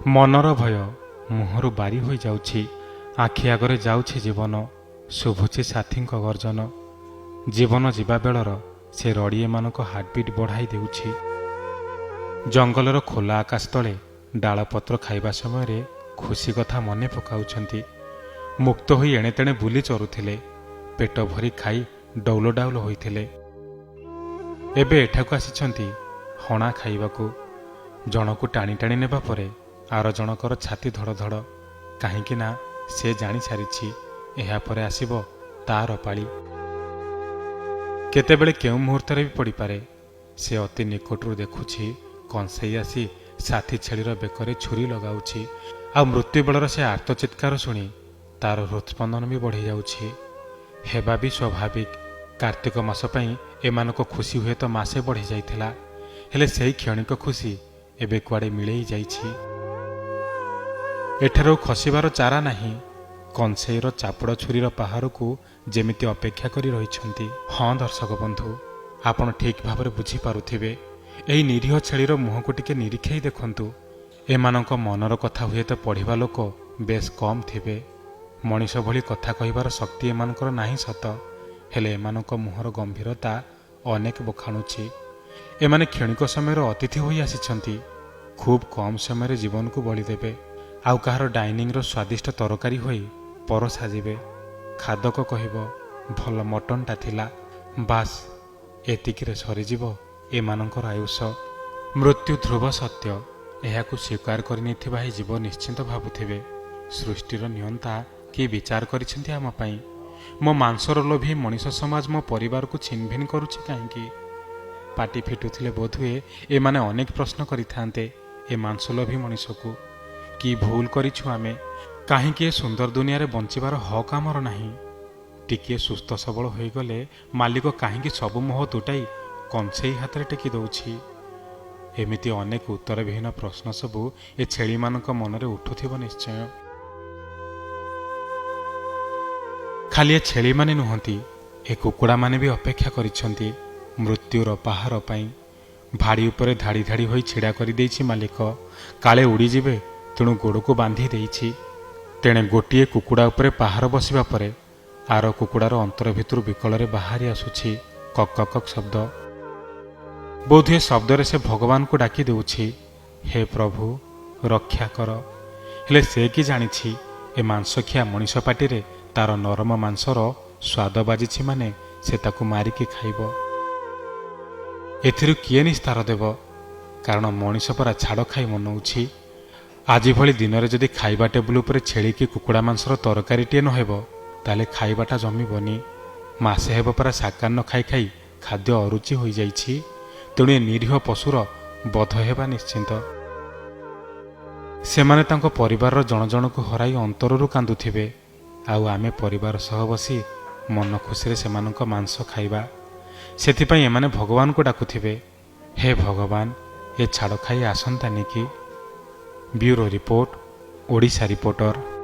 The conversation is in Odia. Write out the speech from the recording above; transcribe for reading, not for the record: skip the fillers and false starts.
ମନର ଭୟ ମୁହଁରୁ ବାରି ହୋଇଯାଉଛି। ଆଖି ଆଗରେ ଯାଉଛି ଜୀବନ, ଶୁଭୁଛି ସାଥୀଙ୍କ ଗର୍ଜନ। ଜୀବନ ଯିବା ବେଳର ସେ ରଡ଼ି ଏମାନଙ୍କ ହାର୍ଟବିଟ୍ ବଢ଼ାଇ ଦେଉଛି। ଜଙ୍ଗଲର ଖୋଲା ଆକାଶ ତଳେ ଡାଳପତ୍ର ଖାଇବା ସମୟରେ ଖୁସି କଥା ମନେ ପକାଉଛନ୍ତି। ମୁକ୍ତ ହୋଇ ଏଣେତେଣେ ବୁଲି ଚରୁଥିଲେ, ପେଟ ଭରି ଖାଇ ଡଉଲ ଡାଉଲ ହୋଇଥିଲେ। ଏବେ ଏଠାକୁ ଆସିଛନ୍ତି ହଣା ଖାଇବାକୁ। ଜଣକୁ ଟାଣି ଟାଣି ନେବା ପରେ ଆର ଜଣକର ଛାତି ଧଡ଼ ଧଡ଼, କାହିଁକି ନା ସେ ଜାଣିସାରିଛି ଏହାପରେ ଆସିବ ତାର ପାଳି। କେତେବେଳେ କେଉଁ ମୁହୂର୍ତ୍ତରେ ବି ପଡ଼ିପାରେ। ସେ ଅତି ନିକଟରୁ ଦେଖୁଛି କଂସେଇ ଆସି ସାଥୀ ଛେଳିର ବେକରେ ଛୁରୀ ଲଗାଉଛି, ଆଉ ମୃତ୍ୟୁ ବେଳର ସେ ଆର୍ତ୍ତ ଚିତ୍କାର ଶୁଣି ତାର ହୃତ୍ସ୍ପନ୍ଦନ ବି ବଢ଼ିଯାଉଛି। ହେବା ବି ସ୍ୱାଭାବିକ। କାର୍ତ୍ତିକ ମାସ ପାଇଁ ଏମାନଙ୍କ ଖୁସି ହୁଏତ ମାସେ ବଢ଼ିଯାଇଥିଲା, ହେଲେ ସେହି କ୍ଷଣିକ ଖୁସି ଏବେ କୁଆଡ଼େ ମିଳେଇ ଯାଇଛି। ଏଠାରୁ ଖସିବାର ଚାରା ନାହିଁ। କଂସେଇର ଚାପୁଡ଼ ଛୁରୀର ପାହାରକୁ ଯେମିତି ଅପେକ୍ଷା କରି ରହିଛନ୍ତି। ହଁ ଦର୍ଶକ ବନ୍ଧୁ, ଆପଣ ଠିକ୍ ଭାବରେ ବୁଝିପାରୁଥିବେ। ଏହି ନିରୀହ ଛେଳିର ମୁହଁକୁ ଟିକେ ନିରୀକ୍ଷେଇ ଦେଖନ୍ତୁ। ଏମାନଙ୍କ ମନର କଥା ହୁଏତ ପଢ଼ିବା ଲୋକ ବେଶ୍ କମ୍ ଥିବେ। ମଣିଷ ଭଳି କଥା କହିବାର ଶକ୍ତି ଏମାନଙ୍କର ନାହିଁ ସତ, ହେଲେ ଏମାନଙ୍କ ମୁହଁର ଗମ୍ଭୀରତା ଅନେକ ବଖାଣୁଛି। ଏମାନେ କ୍ଷଣିକ ସମୟର ଅତିଥି ହୋଇ ଆସିଛନ୍ତି। ଖୁବ୍ କମ୍ ସମୟରେ ଜୀବନକୁ ବଳି ଦେବେ, ଆଉ କାହାର ଡାଇନିଂର ସ୍ୱାଦିଷ୍ଟ ତରକାରୀ ହୋଇ ପରସାଯିବେ। ଖାଦକ କହିବ ଭଲ ମଟନଟା ଥିଲା। ବାସ୍, ଏତିକିରେ ସରିଯିବ ଏମାନଙ୍କର ଆୟୁଷ। ମୃତ୍ୟୁ ଧ୍ରୁବ ସତ୍ୟ, ଏହାକୁ ସ୍ୱୀକାର କରିନେଇଥିବା ଏହି ଜୀବ ନିଶ୍ଚିନ୍ତ ଭାବୁଥିବେ, ସୃଷ୍ଟିର ନିୟନ୍ତା କିଏ ବିଚାର କରିଛନ୍ତି ଆମ ପାଇଁ? ମୋ ମାଂସର ଲୋଭୀ ମଣିଷ ସମାଜ ମୋ ପରିବାରକୁ ଛିନଭିନ କରୁଛି କାହିଁକି? ପାଟି ଫିଟୁଥିଲେ ବୋଧହୁଏ ଏମାନେ ଅନେକ ପ୍ରଶ୍ନ କରିଥାନ୍ତେ ଏ ମାଂସଲୋଭୀ ମଣିଷକୁ। କି ଭୁଲ କରିଛୁ ଆମେ? କାହିଁକି ଏ ସୁନ୍ଦର ଦୁନିଆରେ ବଞ୍ଚିବାର ହକ୍ ଆମର ନାହିଁ? ଟିକିଏ ସୁସ୍ଥ ସବଳ ହୋଇଗଲେ ମାଲିକ କାହିଁକି ସବୁ ମୋହ ତୁଟାଇ କଂସେଇ ହାତରେ ଟେକି ଦେଉଛି? ଏମିତି ଅନେକ ଉତ୍ତରବିହୀନ ପ୍ରଶ୍ନ ସବୁ ଏ ଛେଳିମାନଙ୍କ ମନରେ ଉଠୁଥିବ ନିଶ୍ଚୟ। ଖାଲି ଏ ଛେଳିମାନେ ନୁହନ୍ତି, ଏ କୁକୁଡ଼ାମାନେ ବି ଅପେକ୍ଷା କରିଛନ୍ତି ମୃତ୍ୟୁର ପାହାର ପାଇଁ। ଭାଡ଼ି ଉପରେ ଧାଡ଼ି ଧାଡ଼ି ହୋଇ ଛିଡ଼ା କରିଦେଇଛି ମାଲିକ। କାଳେ ଉଡ଼ିଯିବେ, ତେଣୁ ଗୋଡ଼କୁ ବାନ୍ଧି ଦେଇଛି। ତେଣେ ଗୋଟିଏ କୁକୁଡ଼ା ଉପରେ ପାହାର ବସିବା ପରେ ଆର କୁକୁଡ଼ାର ଅନ୍ତର ଭିତରୁ ବିକଳରେ ବାହାରି ଆସୁଛି କକ୍ କକ୍ କକ୍ ଶବ୍ଦ। ବୋଧହୁଏ ଶବ୍ଦରେ ସେ ଭଗବାନଙ୍କୁ ଡାକି ଦେଉଛି, ହେ ପ୍ରଭୁ ରକ୍ଷା କର। ହେଲେ ସେ କି ଜାଣିଛି ଏ ମାଂସଖିଆ ମଣିଷ ପାଟିରେ ତାର ନରମ ମାଂସର ସ୍ୱାଦ ବାଜିଛି, ମାନେ ସେ ତାକୁ ମାରିକି ଖାଇବ। ଏଥିରୁ କିଏ ନିସ୍ତାର ଦେବ? କାରଣ ମଣିଷ ପରା ଛାଡ଼ ଖାଇ ମନଉଛି। ଆଜି ଭଳି ଦିନରେ ଯଦି ଖାଇବା ଟେବୁଲ ଉପରେ ଛେଳି କି କୁକୁଡ଼ା ମାଂସର ତରକାରୀଟିଏ ନ ହେବ, ତାହେଲେ ଖାଇବାଟା ଜମିବନି। ମାସେ ହେବ ପରା ଶାକାନ୍ନ ଖାଇ ଖାଇ ଖାଦ୍ୟ ଅରୁଚି ହୋଇଯାଇଛି। ତେଣୁ ଏ ନିରୀହ ପଶୁର ବଧ ହେବା ନିଶ୍ଚିନ୍ତ। ସେମାନେ ତାଙ୍କ ପରିବାରର ଜଣ ଜଣକୁ ହରାଇ ଅନ୍ତରରୁ କାନ୍ଦୁଥିବେ, ଆଉ ଆମେ ପରିବାର ସହ ବସି ମନ ଖୁସିରେ ସେମାନଙ୍କ ମାଂସ ଖାଇବା। ସେଥିପାଇଁ ଏମାନେ ଭଗବାନଙ୍କୁ ଡାକୁଥିବେ, ହେ ଭଗବାନ, ଏ ଛାଡ଼ ଖାଇ ଆସନ୍ତାନି କି? Bureau report, Odisha reporter.